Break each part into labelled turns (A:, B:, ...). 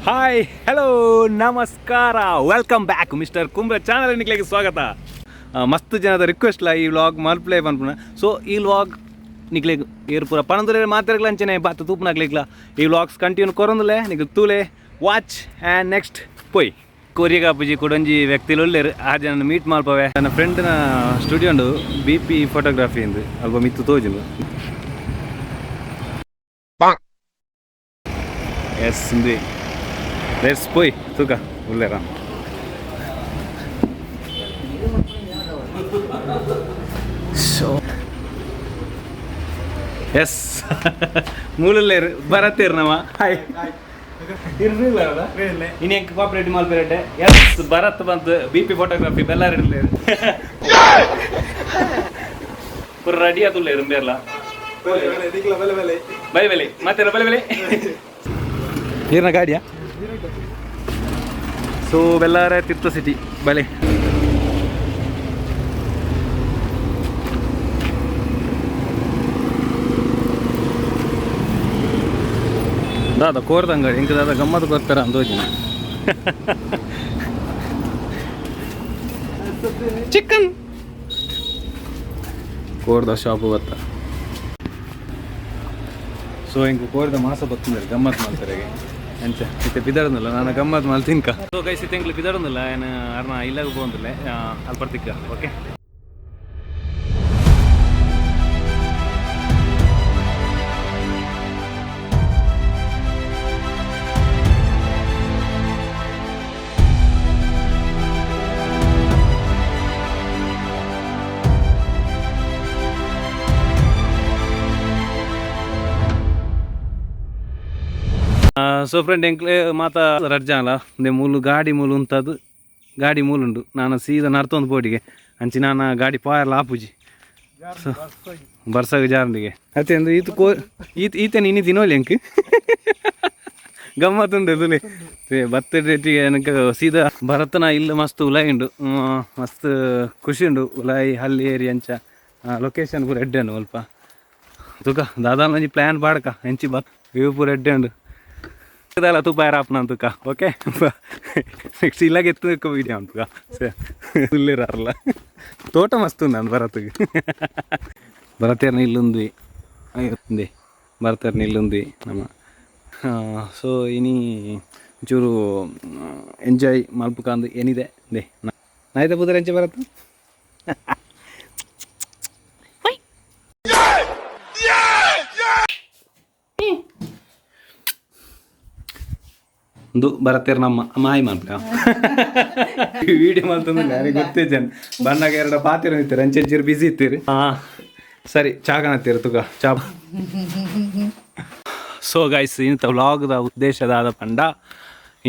A: Hi, hello, ನಮಸ್ಕಾರ, welcome back mister Kumbre channel. ನಿಕ್ಲೆಗ್ ಸ್ವಾಗತ. ಮಸ್ತ್ ಜನದ ರಿಕ್ವೆಸ್ಟ್ ಲ ಈ ವ್ಲಾಗ್ ಮಲ್ಪ್ಲೇ ಪನ್ಪುನ. ಸೊ ಈ ವ್ಲಾಗ್ ನಿಕ್ಲೆಗ್ ಏರ್ ಪೂರ ಪಣಂದ್ರೆ ಮಾತೆರ್ಗ್ಲ ಅಂಚನೆ ಬಾತ್ ತೂಪುನಾಗ್ಲಿಗ್ಲ ಈ ವ್ಲಾಗ್ಸ್ ಕಂಟಿನ್ಯೂ ಕೊರೊಂದುಲ್ಲೆ. ನಿಕ್ಲ್ ತೂಲೆ, ವಾಚ್ ಆ್ಯಂಡ್ ನೆಕ್ಸ್ಟ್ ಪೋಯ್ ಕೊರಿಯಗಾಪುಜಿ ಕುಡೊಂಜಿ ವ್ಯಕ್ತಿಲು ಉಲ್ಲೆರ್, ಆ ಜನ ಮೀಟ್ ಮಲ್ಪವೆ. ನನ್ನ ಫ್ರೆಂಡ್ನ ಸ್ಟುಡಿಯೋ ಉಂಡು, ಬಿ ಪಿ ಫೋಟೋಗ್ರಫಿ ಇಂದು, ಅಲ್ಪ ಮಿತ್ತು ತೋಜುಂಡು. ಎಸ್, ಇಂದು let's ಪೋಯ್ ತೂಕ ಉಲ್ಲೆರ. ಸೊ ಎಸ್, ಮೂಲುಲ್ಲೇರು ಬರತ್ತೇರು ನಮ. ಹಾಯ್. ಇನಿ ಎಂಕ್ ಕೋಆಪರೇಟಿವ್ ಮಲ್ಪೆರೆಡ್ಡೆ. ಎಸ್, ಭರತ್ ಬಂತು, ಬಿ ಪಿ ಫೋಟೋಗ್ರಫಿ ಬೆಲ್ಲಾರಿ ಉಲ್ಲೇರು. ಪೂರ ರೆಡಿ ಆತುಲ್ಲೇರು ಬೇರ್ಲ. ಬೈ ಬಲೆ ಮತ್ತೆ ಬಲೆ ಬಲೆ ನೀರಿನ ಗಾಡಿಯಾ. ಸೊ ಬೆಲ್ಲಾರೆ ತೀರ್ಥ ಸಿಟಿ ಬಲೆ. ದಾದ ಕೋರ್ದಂಗಡಿ ಇಂಕ ದಾದ ಗಮ್ಮತ್ ಕೊರ್ತಾರ ಅಂದೋಜಿನ. ಚಿಕನ್ ಕೋರ್ದ ಶಾಪ್ ಬತ್ತ. ಸೊ ಇಂಕ ಕೋರ್ದ ಮಾಸ ಬತ್ತಂದ್ರೆ ಗಮ್ಮತ್ ಮಾಡ್ತಾರೆ ಅಂಚ ಇತ್ತೆ ಬಿದರ್ನಲ್ಲ ನಾನು ಗಮ್ಮತ್ ಮಲ್ ತಿನ್ಕ. ಸೊ ಗೈಸ್, ಇತ್ತೆ ಎಂಕ್ಲು ಬಿದರ್ನಲ್ಲ ಏನು ಅರ್ನ ಇಲ್ಲಾಗ ಪೋಂದಿಲ್ಲ ಅಲ್ಪರ್ತಿಕ್ಕ. ಓಕೆ. ಸೊ ಫ್ರೆಂಡ್, ಎಂಕ್ಲೆ ಮಾತ ರಡ್ಜಾಲ ಇಂದೆ ಮೂಲು ಗಾಡಿ ಮೂಲು ಉಂತದು, ಗಾಡಿ ಮೂಲುಂಡು. ನಾನು ಸೀದಾ ನರ್ತೊಂದು ಪೋಡಿಗೆ ಅಂಚಿ ನಾನು ಗಾಡಿ ಪಾಯರ್ಲ ಆಪುಜಿ. ಸೊ ಬರ್ಸಾಗ ಜಾರಂಡಿಗೆ ಅತ್ತೆ ಅಂದು ಈತ ಕೋ ಈತ ಈತನ ಇನಿ ತಿನ್ನೋಲಿ. ಎಂಕ್ ಗಮ್ಮತ್ತುಂಡು ತುಲೆ ಬತ್ತ ರೇಟಿಗೆ. ನನಗೆ ಸೀದಾ ಭರತನ ಇಲ್ಲ ಮಸ್ತ್ ಉಲಾಯಿ ಉಂಡು, ಮಸ್ತ್ ಖುಷಿ ಉಂಡು. ಉಲಾಯಿ ಹಲ್ಲಿ ಏರಿ ಅಂಚ ಲೊಕೇಶನ್ ಪೂರ ಎಡ್ಡೆ ಉಂಡು. ಅಲ್ಪ ತುಕ ದಾದಾನ ಒಂಜಿ ಪ್ಲ್ಯಾನ್ ಪಾಡ್ಕ ಎಂಚಿ ಬತ್ ವ್ಯೂ ಪೂರ ಎಡ್ಡೆ ಉಂಡು. ದಾಲ ತುಪಾಯರ ಆಪ್ನ ತುಕ. ಓಕೆ, ನೆಕ್ಸ್ಟ್ ಇಲ್ಲಾಗ ಎತ್ತು ವಿಡಿಯೋ ಉಂಟು. ಇಲ್ಲಿರಲ್ಲ ತೋಟ ಮಸ್ತ್ ಉಂಡು. ನಾನು ಭರತ್ಗೆ ಭರತೇರ್ನ ಇಲ್ಲುಂದು ಇಂದೆ ಭರತೇರ್ನ ಇಲ್ಲುಂದು ನಮ್ಮ. ಸೊ ಇನಿ ಒಂಚೂರು ಎಂಜಾಯ್ ಮಲ್ಪುಕಾಂದು ಏನಿದೆ ದೆ ನಾಯ್ದ ಪುದರ್ ಎಂಚೆ ಬರತ್ತು. ಒಂದು ಬರತ್ತೇರ್ ನಮ್ಮ ಅಮ್ಮ ಹಾಯ್ ಮಲ್ಪಲ. ವಿಡಿಯೋ ಮಲ್ತಂದ್ರೆ ಯಾರಿಗೆ ಗೊತ್ತೇ ಜನ ಬಣ್ಣಗ ಎರಡು ಪಾತಿರ ನಿಂತೀರಿ ಅಂಚೆಂಚೂರು ಬಿಸಿ ಇತ್ತೀರಿ. ಹಾಂ ಸರಿ, ಚಾ ಕಾಣತ್ತೀರಿ ತುಗ ಚಾ. ಸೊ ಗೈಸ್, ಇಂಥ ವ್ಲಾಗ್ದ ಉದ್ದೇಶದಾದ ಪಂಡ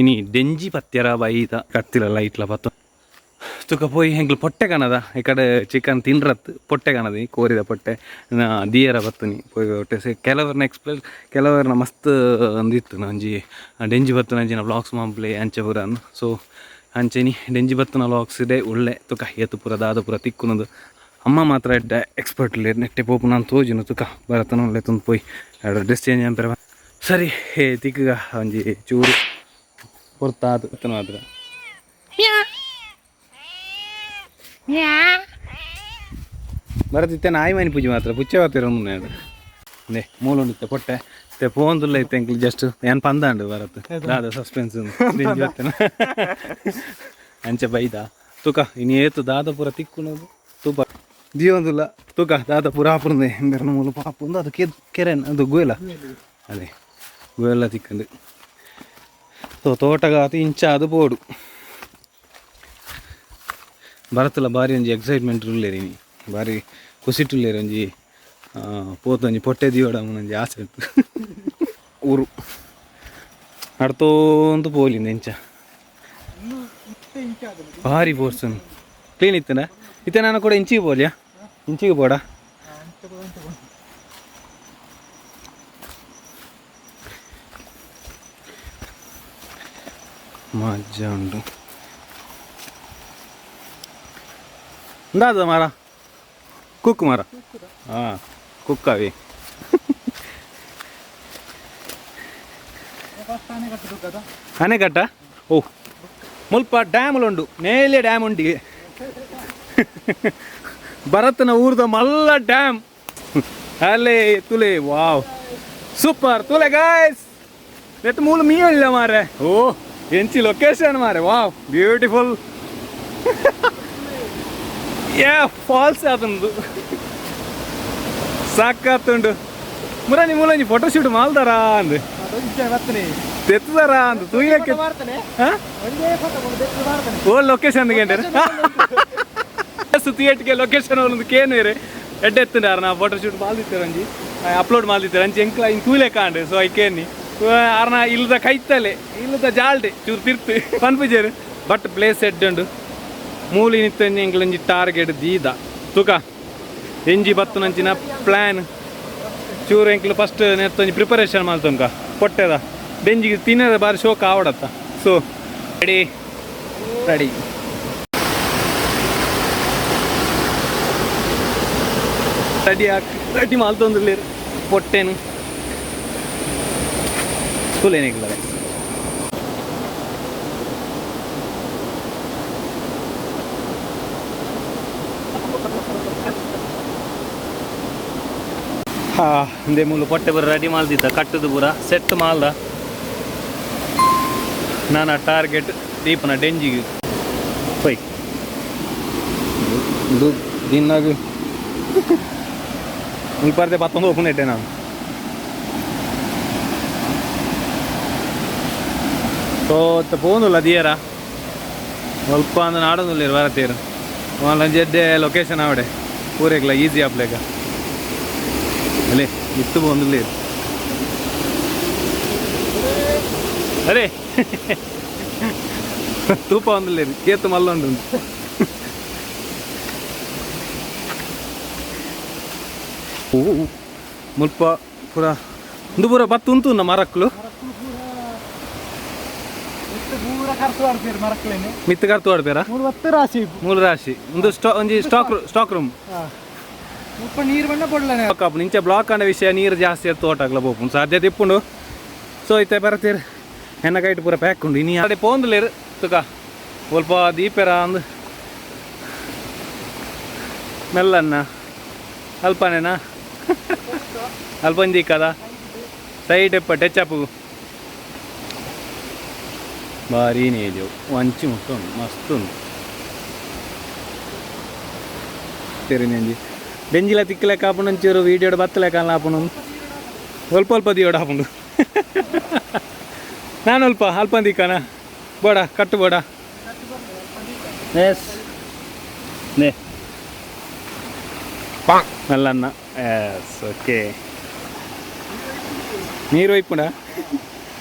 A: ಇನಿ ಡೆಂಜಿ ಪತ್ಯರ ಬೈದ ಕತ್ತಿಲ ಲೈಟ್ಲ ಪತ್ತು ತುಕ ಪೋಯಿ ಎಂಕ್ಲು ಪೊಟ್ಟೆ ಕಾಣದ. ಈ ಕಡೆ ಚಿಕನ್ ತಿನ್ರತ್ ಪೊಟ್ಟೆ ಕಾಣದ, ಈ ಕೋರಿದ ಪೊಟ್ಟೆ ದಿಯರ ಬತ್ತುನಿ ಪೋಯಿ ಹೊಟ್ಟೆ. ಕೆಲವರ್ನ ಎಕ್ಸ್ಪ್ಲೇನ್ ಕೆಲವರ್ನ ಮಸ್ತ್ ಅಂದಿತ್ತು ಒಂಜಿ ಡೆಂಜಿ ಬತ್ತುನ ಅಂಚಿನ ವ್ಲಾಗ್ಸ್ ಮಾಂಪ್ಲೆ ಅಂಚೆ ಪೂರ. ಸೊ ಅಂಚೆನಿ ಡೆಂಜಿ ಬತ್ತುನ ವ್ಲಾಗ್ಸ್ ಇದೆ ಉಳ್ಳೆ. ತುಕ ಏತು ಪೂರ ದಾದ ಪೂರ ತಿಕ್ಕುನದು. ಅಮ್ಮ ಮಾತ್ರ ಎಡ್ಡೆ ಎಕ್ಸ್ಪರ್ಟ್ ನೆಟ್ಟೆ ಪೋಪು ನಾನು ತೋಜುನು. ತುಕ ಬರತನ ಒಳ್ಳೆ ತುಂದು ಪೋಯ್ ಎರಡು ಡ್ರೆಸ್ ಚೇಂಜ್ ಅಂಪೆರ. ಸರಿ, ಹೇ ತಿಕ್ಕಗ ಒಂಜಿ ಚೂರು ಪೊರ್ತಾದು ಮಾತ್ರ. ಬರತಿತ್ತೆ ನಾಯಿ ಮನಿ ಪೂಜೆ ಮಾತ್ರ ಪುಚ್ಚೆ ಬಾತಿರ ನೇ ಮೂಲುಂಡಿತ್ತೆ ಪೊಟ್ಟೆ ಇತ್ತೆ ಪೋಂದುಲ್ಲ. ಇತ್ತೆ ಎಂಕ್ಲು ಜಸ್ಟ್ ಏನ್ ಪಂದಾಂಡು ಬರತ್ ದಾದ ಸಸ್ಪೆನ್ಸ್ ಅಂಚೆ ಬೈದ. ತುಕ ಇನಿ ಏತು ದಾದ ಪೂರ ತಿಕ್ಕುನದು ತೂಪ ದಿಯೊಂದುಲ್ಲ. ತುಕ ದಾದ ಪೂರ ಆಪುಂದೆ ಬೆರ್ನ ಮೂಲು ಪಾಪುಂದು. ಅದು ಕೆರೆ, ಅದು ಗುವೆಲ, ಅದೇ ಗುವೆಲ್ಲ ತಿಕ್ಕಂದು. ಸೊ ತೋಟಗಾತಿ ಇಂಚ ಅದು ಪೋಡು. ಭರತಲ ಬಾರಿ ಒಂಜಿ ಎಕ್ಸೈಟ್ಮೆಂಟ್ ಉಲ್ಲೇರಿ ಇನಿ, ಬಾರಿ ಖುಷಿಟುಲ್ಲೇರಿ. ಒಂಜಿ ಪೋತು ಒಂಜಿ ಪೊಟ್ಟೆ ದಿಯೋಡ ಒಂಜಿ ಆಸೆ ಇತ್ತು. ಊರು ನಡ್ತೋಂದು ಪೋಲಿಂದ ಇಂಚ ಭಾರಿ ಪೋರ್ಸನ್ ಕ್ಲೀನ್ ಇತ್ತನ. ಇತ್ತೆ ನಾನು ಕೂಡ ಇಂಚಿಗೆ ಪೋಲಿಯಾ, ಇಂಚಿಗೆ ಪೋಡ. ಮಜ್ಜ ಉಂಟು. ಎಂದಾದ ಮಾರ ಕುಕ್ ಮಾರ. ಹಾಂ, ಕುಕ್ಕಾವಿ. ಅಣೆಕಟ್ಟ ಓ ಮುಲ್ಪ ಡ್ಯಾಮ್ಲುಂಡು ನೇಲೆ ಡ್ಯಾಮ್ ಉಂಡಿ ಭರತನ ಊರ್ದ ಮಲ್ಲ ಡ್ಯಾಮ್ ಅಲ್ಲೇ ತುಲೆ ವಾವ್ ಸೂಪರ್ ತುಲೆ ಗಾಯ್ಸ್ ನೆಟ್ ಮೂಲ ಮೀ ಇಲ್ಲ ಮಾರೆ ಓ ಎಂಚಿ ಲೊಕೇಶನ್ ಮಾರೆ ವಾವ್ ಬ್ಯೂಟಿಫುಲ್ ಯಾ ಫಾಲ್ಸ್ ಅದೊಂದು ಸಾಕಾತುಂಡು ಮುರಾನಿ ಮೂಲಂಜಿ ಫೋಟೋ ಶೂಟ್ ಮಾಲ್ದಾರಾ ಅಂದ್ ತೆತ್ತದಾರಾ ಅಂದ್ ತೂಯಕ್ಕೆ ಓ ಲೊಕೇಶನ್ ಗಂಟೆ ಸುತ್ತಿಯಟ್ಟಿಗೆ ಲೊಕೇಶನ್ ಒಂದು ಕೇನು ಇರೆ ಎಡ್ಡೆ ಎತ್ತುಂಡಾರ ನಾ ಫೋಟೋ ಶೂಟ್ ಮಾಲ್ದಿತ್ತಾರೆ ಒಂಜಿ ಅಪ್ಲೋಡ್ ಮಾಲ್ದಿತ್ತಾರೆ ಅಂಚೆ ಎಂಕ್ಲ ಇನ್ ತೂಲೆ ಕಾಂಡು ಸೊ I ಕೇನಿ ಆರ್ನ ಇಲ್ಲದ ಕೈತಲೆ ಇಲ್ಲದ ಜಾಲ್ಡೆ ಚೂರು ತಿರ್ತು ಪನ್ಪುಜೇರು ಬಟ್ ಪ್ಲೇಸ್ ಎಡ್ಡುಂಡು ಮೂಲಿ ನಿತ್ತಂಜಿ ಎಂಕ್ಲಂಜಿ ಟಾರ್ಗೆಟ್ ದೀದ ತುಕ ಎಂಜಿ ಬತ್ತುನಂಚಿನ ಪ್ಲ್ಯಾನ್ ಚೂರು ಎಂಕ್ಲು ಫಸ್ಟ್ ನೆತ್ತೊಂಜಿ ಪ್ರಿಪರೇಷನ್ ಮಲ್ತೊಂಕ ಪೊಟ್ಟೆದ ಬೆಂಜಿಗೆ ತಿನ್ನದ ಬಾರಿ ಶೋಕ ಆವಡತ್ತ ಸೊ ರೆಡಿ ರೆಡಿ ರೆಡಿ ಹಾಕಿ ರೆಡಿ ಮಲ್ತೊಂದುಲ್ಲೇರು ಪೊಟ್ಟೆನು ತುಲೇನಿಗ್ಲದೆ ಹಾ ಇಂದೆ ಮೂಲು ಪೊಟ್ಟೆ ಬರ ರೆಡಿ ಮಾಲ್ದಿದ್ದ ಕಟ್ಟುದು ಪೂರ ಸೆಟ್ ಮಾಲ್ದ ನಾನ ಟಾರ್ಗೆಟ್ ದೀಪನ ಡೆಂಜಿಗೆ ಪೊಯ್ ಇದು ದಿನಾಗ ಮುಲ್ಪರ್ದೆ ಪತ್ತೊಂದು ಓಪನ್ ಇಟ್ಟೆ ನಾನು ಸೊ ಪೋನುಲ್ಲ ದಿಯರ ಸ್ವಲ್ಪ ಅಂದ್ರೆ ನಾಡೊಂದುಲ್ಲೇರು ಬರತೇರು ಒಂಜೆಡ್ಡೆ ಲೊಕೇಶನ್ ಆವಡೆ ಪೂರೆಗ್ಲ ಈಸಿ ಆಪ್ಲೇಕ ಅಲ್ಲೇ ಇತ್ತು ಪೋಂದುಲ್ಲೇರು ಅರೇ ತೂಪ ಒಂದುಲ್ಲೇರು ಕೇತು ಮಲ್ಲೊಂಡು ಓ ಮುಲ್ಪ ಪೂರ ಉಂದು ಪೂರ ಬತ್ತು ಉಂತು ಮರಕ್ಲು ಮಿತ್ತು ಕರ್ತು ಆಡ್ಪೇರಾ
B: ರಾಶಿ
A: ಮೂಲ ರಾಶಿ ಒಂದು ಸ್ಟಾ ಒಂಜಿ ಸ್ಟಾಕ್ ಸ್ಟಾಕ್ ರೂಮ್
B: ಮುಪ್ಪ ನೀರು ಬಣ್ಣ ಪೊಡ್ಲನೆ
A: ಬ್ಲಾಕ್ ಇಂಚ ಬ್ಲಾಕ್ ಆಂಡ ವಿಷಯ ನೀರು ಜಾಸ್ತಿ ಇತ್ತು ತೋಟಗ್ಲ ಪೋಪುಂಡು ಸಾಧ್ಯತೆ ಇಪ್ಪುಂಡು ಸೊ ಇತ್ತೆ ಬರತೀರ್ ಎನ್ನ ಕೈಟ್ ಪೂರ ಪ್ಯಾಕ್ ಉಂಡು ಇನಿ ಅಡೆ ಪೋಂದುಲೇರು ತುಕ ಸ್ವಲ್ಪ ದೀಪೆರ ಅಂದ್ ಮೆಲ್ಲನ್ನ ಅಲ್ಪನೇನಾ ಅಲ್ಪಂಜಿ ಕದ ಸೈಡ್ ಎಪ್ಪ ಟಚ್ ಅಪ್ ಭಾರಿ ನೇಜು ವಂಚಿ ಮುಟ್ಟ ಉಂಡು ಮಸ್ತ್ ಉಂಡು ತೆರಿನಂಜಿ ಬೆಂಜಿಲ ತಿಕ್ಕಲೆಕ್ಕ ಆಪುಂಡು ಒಂಚೂರು ವೀಡಿಯೋಡ್ ಬತ್ತಲೆಕ್ಕ ಆಪುಂಡು ಸ್ವಲ್ಪ ಸ್ವಲ್ಪ ದಿಯೋಡು ಆಪುಂಡು ನಾನು ಅಲ್ಪ ಅಲ್ಪ ದಿಕ್ಕನ ಬೋಡ ಕಟ್ಟು ಬೋಡ ಎಸ್ ನೇ ಮಲ್ಲನ್ನ ಎಸ್ ಓಕೆ ನೀರು ಒಯ್ಪುಂಡ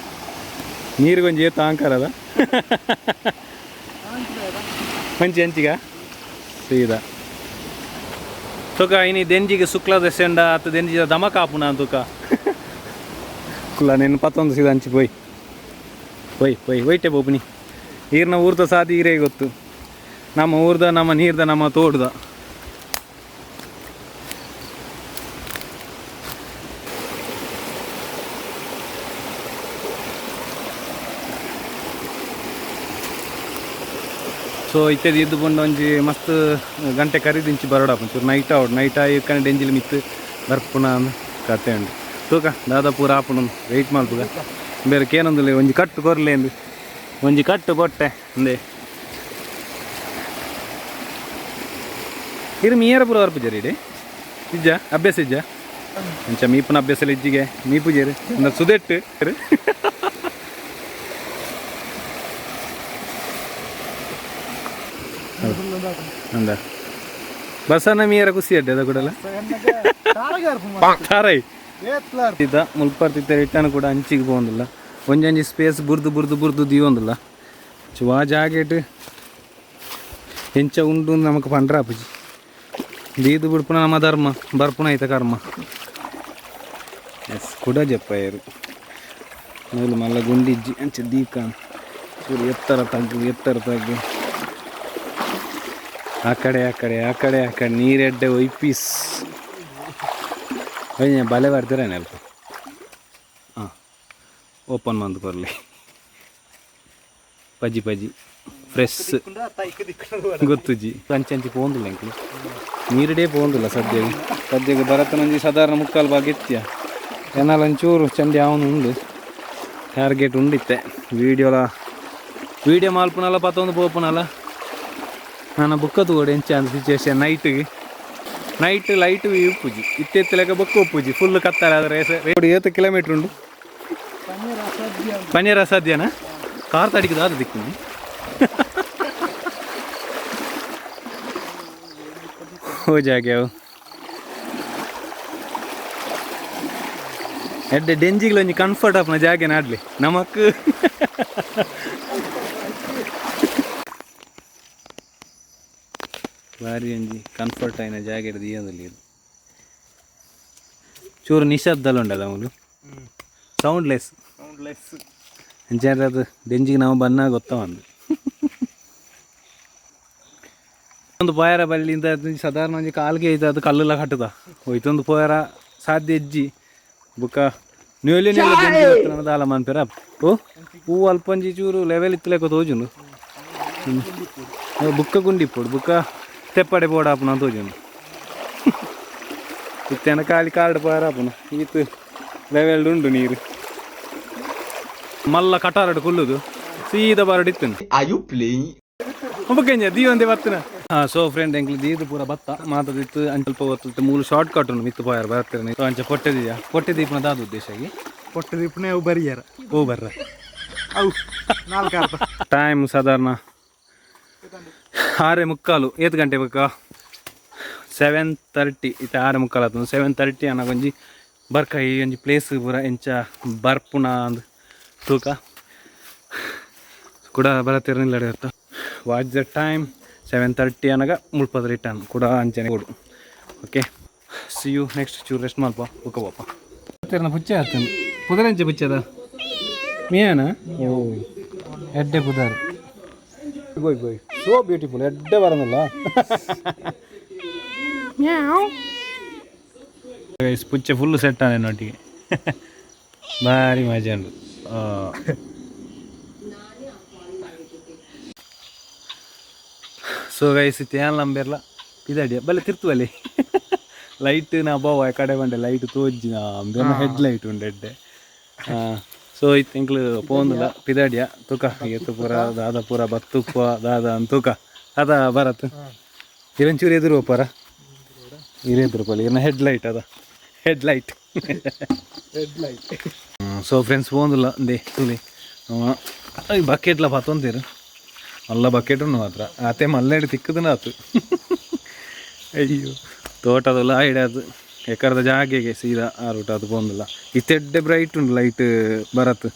A: ನೀರು ಗೊಂಜಿ ಏತ್ ಆಂಕರದ ಮಂಚಿ ಅಂಚಿಗ ಸೀದಾ ತುಕ ಇನಿ ದೆಂಜಿಗೆ ಶುಕ್ಲದ ಸೆಂಡ ಅತ್ತು ದೆಂಜಿದ ದಮಕ ಆಪುಣ ತುಕ ಕುಲ್ಲ ನೆನ್ ಪತ್ತೊಂದು ಸೀದಾ ಅಂಚಿ ಪೋಯ್ ಪೋಯ್ ಪೋಯ್ ಒಯ್ಟೆ ಬೋಪುನಿ ಈರ್ನ ಊರ್ದ ಸಾದಿ ಈರೇ ಗೊತ್ತು ನಮ್ಮ ಊರ್ದ ನಮ್ಮ ನೀರ್ದ ನಮ್ಮ ತೋಡ್ದ ಸೊ ಇತ್ಯಾದಿ ಇದ್ದು ಬಂದು ಒಂಜಿ ಮಸ್ತ್ ಗಂಟೆ ಕರಿದಿಂಚಿ ಬರೋಡ ಒಂಚೂರು ನೈಟ್ ಆವಡ್ ನೈಟ್ ಆಯಿ ಕನೆ ಡೆಂಜಿಲ್ ಮಿತ್ತು ಬರ್ಪುನ ಕತೆ ಉಂಡು ತೂಕ ದಾದ ಪೂರ ಆಪುಣ ವೆಯ್ಟ್ ಮಲ್ಪುಗ ಬೇರೆ ಕೇನೊಂದುಲ್ಲೆ ಒಂಜಿ ಕಟ್ಟು ಕೊರ್ಲೆ ಅಂದು ಒಂಜಿ ಕಟ್ಟು ಕೊಟ್ಟೆ ಅಂದೆ ಇರು ಮೀಯರ ಪೂರ ಬರ್ಪುಜರಿ ಇಡೆ ಇಜ್ಜ ಅಭ್ಯಾಸ ಇಜ್ಜ ಅಂಚ ಮೀಪುನ ಅಭ್ಯಾಸ ಇಜ್ಜಿಗೆ ಮೀಪುಜೇರು ಅಂದ್ರೆ ಸುದೆಟ್ಟು ಅಂದ ಬಸನ ಮೀಯರ ಖುಷಿ ಅಡ್ಡೆ ಅದ ಕೂಡಲ ತಾರೈ ಇದ್ದ ಮುಲ್ಪರ್ತಿತ್ತ ರಿಟರ್ನ್ ಕೂಡ ಅಂಚಿಗೆ ಪೋಂದಿಲ್ಲ ಒಂಜೊಂಜಿ ಸ್ಪೇಸ್ ಬುರ್ದು ಬುರ್ದು ಬುರ್ದು ದೀವೊಂದಿಲ್ಲ ಚುವಾ ಜಾಕೆಟ್ ಎಂಚ ಉಂಡು ನಮಕ್ ಪಂಡ್ರ ಅಪ್ಪುಜಿ ದೀದು ಬಿಡ್ಪುನ ನಮ್ಮ ಧರ್ಮ ಬರ್ಪುನ ಐತ ಕರ್ಮ ಎಸ್ ಕುಡ ಜಪ್ಪಾಯರು ನೂಲು ಮಲ್ಲ ಗುಂಡಿಜ್ಜಿ ಅಂಚ ದೀಕ ಚೂರು ಎತ್ತರ ತಗ್ಗು ಎತ್ತರ ತಗ್ಗು ಆ ಕಡೆ ಆ ಕಡೆ ಆ ಕಡೆ ಆ ಕಡೆ ನೀರೆಡ್ಡೆ ಒಯ್ಪೀಸ್ ಬಲೆ ಬರ್ತೀರ ಅಲ್ಪ ಹಾಂ ಓಪನ್ ಮಂತ್ ಕೊರ್ಲಿ. ಪಜಿ ಪಜಿ ಫ್ರೆಶ್ ಗೊತ್ತುಜಿ. ಅಂಚೆ ಅಂಚೆ ಪೋಂದಿಲ್ಲ ಎಂಕ್ಲು, ನೀರಿಡೇ ಪೋಂದಿಲ್ಲ ಸದ್ಯಗೆ. ಸದ್ಯಕ್ಕೆ ಭರತನೊಂಜಿ ಸಾಧಾರಣ ಮುಕ್ಕಾಲು ಭಾಗ ಎತ್ತಿಯ. ಏನಾಲ ಒಂಚೂರು ಚಂಡಿ ಅವನು ಉಂಡು, ಟಾರ್ಗೆಟ್ ಉಂಡಿತ್ತೆ. ವೀಡಿಯೋಲ ವೀಡಿಯೋ ಮಾಲ್ಪುನಲ್ಲ, ಪತ್ತೊಂದು ಪೋಪುನಲ್ಲ. ನಾನು ಬುಕ್ಕ ತೂವೊಡು ಎಂಚ ಅಂದ್ ಸಿಚುವೇಶನ್. ನೈಟ್ಗೆ ನೈಟ್ ಲೈಟ್ ಉಪ್ಪುಜಿ, ಇತ್ತೆ ಲೆಕ್ಕ ಬೊಕ್ಕ ಉಪ್ಪುಜಿ, ಫುಲ್ ಕತ್ತಲೆ. ಆದರೆ ಏತ್ ಕಿಲೋಮೀಟ್ರ್ ಉಂಡು? ಪನೀರ್ ಅಸಾಧ್ಯನಾ? ಕಾರ್ ತಡಿಕದ ಅದು ದಿಕ್ಕು. हो जागे ಅವು. ಎಡ್ಡೆ ಡೆಂಜಿಗ್ಲ ಒಂಜಿ ಕಂಫರ್ಟ್ ಆಪುನ ಜಾಗೆ ನಾಡ್ಲಿ ನಮಕ್. ಬಾರಿ ಒಂಜಿ ಕಂಫರ್ಟ್ ಆಯಿನ ಜಾಗೆ ದೀಯೊಂದುಲ್ಲೆರ್. ಚೂರು ನಿಶಬ್ದಲ ಉಂಡಲ್ಲ ಮೂಲು, ಸೌಂಡ್ಲೆಸ್.
B: ಸೌಂಡ್ಲೆಸ್.
A: ಅಂಚಾದ್ರೆ ಅದು ಡೆಂಜಿಗೆ ನಾವು ಬನ್ನ ಗೊತ್ತವಂದು. ಒಂದು ಪೋಯರ ಬಲ್ಲಿಂದ ಸಾಧಾರಣ ಒಂಜಿ ಕಾಲ್ಗೆ ಐತೆ. ಅದು ಕಲ್ಲೆಲ್ಲ ಕಟ್ಟುದ ಹೋಯ್ತೊಂದು ಪೋಯರ ಸಾಧ್ಯ ಇಜ್ಜಿ. ಬುಕ್ಕ ನೇಲಿ ನೇಲಿ ದಾಲ ಮನ್ಪೆರ. ಓ ಹೂ ಅಲ್ಪ ಒಂಜಿ ಚೂರು ಲೆವೆಲ್ ಇತ್ತಲೆಕ್ಕ ತೋಜುಂಡು. ಬುಕ್ಕ ಗುಂಡಿ ಇಪ್ಪೊಡು, ಬುಕ್ಕ ತೆಪ್ಪಡೆ ಬೋಡಾಪುನ ತೋಜುಂಡು. ಇತ್ತೆನ ಖಾಲಿ ಕಾರ್ಡ್ ಪೋಯರ ಆಪುನ. ಈತ್ ಲೆವೆಲ್ ಉಂಡು ನೀರು. ಮಲ್ಲ ಕಟಾರಡು ಕುಲ್ಲುದು ಸೀದಾ ಬರಡು ಇತ್ತು.
C: Are you playing?
A: ಬುಕ್ಕೆಂಜ ದೀವಂದೆ ಬತ್ತನ. ಹಾಂ, ಸೊ ಫ್ರೆಂಡ್, ಎಂಕ್ಲು ದೀದು ಪೂರ ಬತ್ತ ಮಾತದಿತ್ತು. ಅಂಚ ಸ್ವಲ್ಪ ಹೊತ್ತು ಮೂಲು ಶಾರ್ಟ್ ಕಟ್ ಉಂಡು, ಮಿತ್ತು ಪೋಯಾರ ಬರ್ತಿರ. ಸೊ ಅಂಚ ಪೊಟ್ಟೆ ದೀಯ. ಪೊಟ್ಟೆ ದೀಪನ ದಾದ ಉದ್ದೇಶ ಆಗಿ?
B: ಪೊಟ್ಟೆ ದೀಪನೆ ಅವು ಬರಿಯಾರ.
A: ಓ ಬರ್ರ.
B: ಅವು ನಾಲ್ಕು ಅರ್ಧ.
A: ಟೈಮ್ ಸಾಧಾರಣ 6:45. ಏತ್ ಗಂಟೆ ಬೇಕಾ? 7:30. ಇತ್ತೆ 6:45 ಆತು. 7:30 ಅನ್ನ ಒಂಜಿ ಬರ್ಕ. ಈ ಒಂಜಿ ಪ್ಲೇಸ್ ಪೂರ ಎಂಚ ಬರ್ಪುನ ಅಂದ್ ತೂಕ. ಕೂಡ ಬರತಿರಲಿಲ್ಲ ಇರ್ತ. Watch the time, 7:30 ಅನಗ ಮುಲ್ಪದ ರಿಟರ್ನ್ ಕೂಡ ಅಂಚನೆ ಕೊಡು. Okay, C you next. ಚೂರು ರೆಸ್ಟ್ ಮಲ್ಪ, ಬುಕ್ಕ ಪಾಪ. ಪುಚ್ಚೆ ಆತನು ಪುದರಂಚೆ ಪುಚ್ಚದ ಮಿಯಾನ. ಓ ಎಡ್ಡೆ ಪುದರ್. ಗೋಯ್ ಗೋಯ್, ಸೋ ಬ್ಯೂಟಿಫುಲ್. ಎಡ್ಡೆ ಬರೋದಿಲ್ಲ. ಪುಚ್ಚೆ ಫುಲ್ ಸೆಟ್ ಆನೆ ಒಟ್ಟಿಗೆ. ಭಾರಿ ಮಜಾ ಉಂಟು. ಸೊ ಗೈಸ್, ಇತ್ತೆ ಏನ್ ನಂಬೆರ್ಲ ಪಿದಾಡಿಯ ಬಲ್ಲೆ ತಿರ್ತು ಅಲ್ಲಿ ಲೈಟ್ ನಾ ಬಾವ ಕಡೆ ಬಂಡೆ ಲೈಟ್ ತೋಜ್ಜಿ ಅಂಬೆನ ಹೆಡ್ ಲೈಟ್ ಉಂಡು ಎಡ್ಡೆ. ಸೊ ಇತ್ತೆ ಎಂಕ್ಲು ಪೋಂದುಲ ಪಿದಾಡಿಯ. ತುಕ ಏತು ಪೂರ ದಾದ ಪೂರ ಬತ್ತುಪ್ಪ ದಾದ ಅಂತ ತೂಕ. ಅದ ಬರತ್ ಇರಂಚೂರು ಎದುರು ಒಪ್ಪಾರ ಇರೆದುರು ಪೋಲಿ. ಇರ್ನ ಹೆಡ್ ಲೈಟ್ ಅದ, head light.
B: Red light.
A: So friends, ಪೋಂದುಲ್ಲ ಅಂದೆ ತುಲಿ. ಬಕೆಟ್ಲ ಪತ್ತೊಂತೀರು. ಮಲ್ಲ ಬಕೆಟ್ ಉಂಡು ಮಾತ್ರ. ಆತೆ ಮಲ್ಲೆಡ್ ತಿಕ್ಕುದನ ಆತು. ಅಯ್ಯೋ, ತೋಟದಲ್ಲ ಇಡದು ಎಕರದ ಜಾಗೆಗೆ ಸೀದಾ ಆ ರೂಟ್ ಅದು ಪೋಂದಿಲ್ಲ. ಇತ್ತೆ ಎಡ್ಡೆ ಬ್ರೈಟ್ ಉಂಡು ಲೈಟ್ ಬರತ್.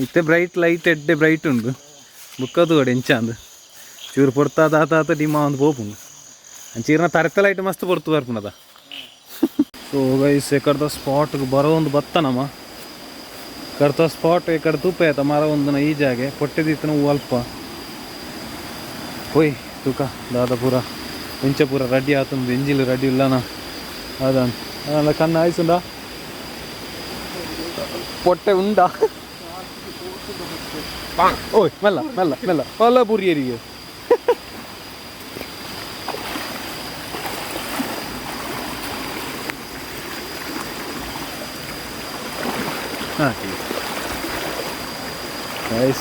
A: ಇತ್ತೆ ಬ್ರೈಟ್ ಲೈಟ್ ಎಡ್ಡೆ ಬ್ರೈಟ್ ಉಂಡು. ಬುಕ್ಕದು ಎಂಚ ಅಂದು ಚೂರು ಪೊರ್ತಾದ ಆತ ಆತ ಡಿಮ್ಮ ಒಂದು ಪೋಪುಂಡು. ಅಂಚೀರ್ನ ತರತ ಲೈಟ್ ಮಸ್ತ್ ಪೊರ್ತು ಬರ್ಪುನದ. ಸೊ ಗೈಸ್, ಎಕರ್ದ ಸ್ಪಾಟ್ಗೆ ಬರೋ ಒಂದು ಬತ್ತ ನಮ್ಮ ಕರ್ತ ಸ್ಪಾಟ್. ಈ ಕಡೆ ತೂಪ ಆಯ್ತ ಮರ ಒಂದನ ಈ ಜಾಗೆ ಪೊಟ್ಟೆದಿತ್ತನ ಹೂ ಅಲ್ಪ ಹೋಯ್ ತೂಕ. ದಾದ ಪೂರ ಇಂಚ ಪೂರ ರೆಡಿ ಆತಂದು. ಎಂಜಿಲ್ ರೆಡಿ ಇಲ್ಲನ ಅದ ಅಲ್ಲ. ಕಣ್ಣು ಆಯ್ಸುಂಡ ಪೊಟ್ಟೆ ಉಂಡಾ? ಓಯ್, ಮೆಲ್ಲ ಮೆಲ್ಲ ಮೆಲ್ಲ ಪಲ್ಲ ಪುರಿಯರಿಗೆ. ಹಾಂ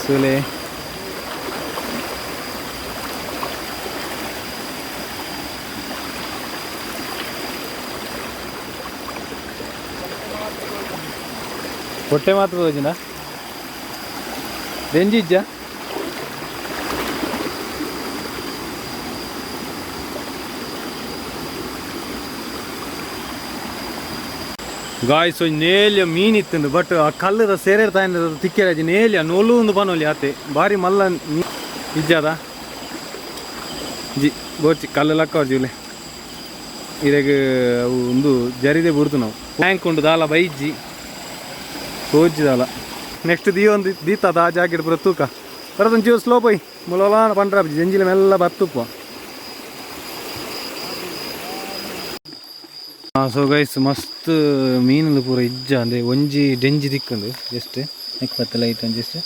A: ಸುಲೆ. ಹೊಟ್ಟೆ ಮಾತ್ರ ತೋಜಿನ ರೆಂಜಿಜ್ಜ. ಗಾಯ್ಸ್, ಒಂಜಿ ನೇಲ್ಯ ಮೀನ್ ಇತ್ತುಂಡು. ಬಟ್ ಆ ಕಲ್ಲುದ ಸೇರೇರ್ ತಾಯಿನ ತಿಕ್ಕೆರಾಜಿ. ನೇಲ್ಯ ನೊಲು ಒಂದು ಪನೊಲಿ ಆತೆ. ಬಾರಿ ಮಲ್ಲ ಇಜ್ಜಾದ ಜಿ ಬೋಚಿ ಕಲ್ಲು ಲಕ್ಕ ಜೂಲೆ. ಇರೆಗ್ ಅವು ಒಂದು ಜರಿದೆ ಬುಡ್ದು. ನಾವು ಟ್ಯಾಂಕ್ ಉಂಡು ದಾಲ ಬೈಜ್ಜಿ ತೋಜಿ ದಾಲ. ನೆಕ್ಸ್ಟ್ ದೀ ಒಂದು ದೀತದ ಆ ಜಾಕೆಟ್ ಪೂರ ತೂಕ ಬರದೊಂಚೂರು ಸ್ಲೋ ಪೋಯ್ ಮುಲೋಲಾನ ಪಂಡ್ರ ಜಂಜಿಲ ಮೆಲ್ಲ ಬತ್ತುಪ್ಪ. ಸೊ ಗೈಸ್, ಮಸ್ತ್ ಮೀನುಲು ಪೂರ ಇಜ್ಜ ಅಂದೆ. ಒಂಜಿ ಡೆಂಜಿ ತಿಕ್ಕುಂಡು ಜಸ್ಟ್. ನೆಕ್ ಪತ್ತ ಲೈಟ್ ಒಂಜಿ ಜಸ್ಟ್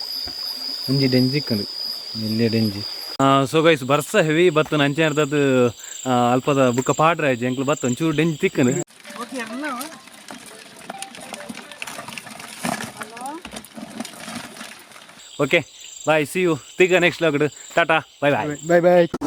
A: ಒಂಜಿ ಡೆಂಜಿ ತಿಕ್ಕುಂಡು. ಎಲ್ಯ ಡೆಂಜಿ. ಸೊ ಗೈಸ್, ಬರ್ಸ ಹೆವಿ ಬತ್ತನ. ಅಂಚೆ ಅರ್ಧದ ಅಲ್ಪದ ಬುಕ್ಕ ಪಾಡ್ರ ಆಯ್ಜಿ. ಎಂಕ್ಲು ಬತ್ತ ಒಂಚೂರು ಡೆಂಜಿ ತಿಕ್ಕನು.
B: Okay.
A: Okay, bye, see you. ತಿಕ್ಕ next vlog. Tata, bye bye.
B: Bye bye.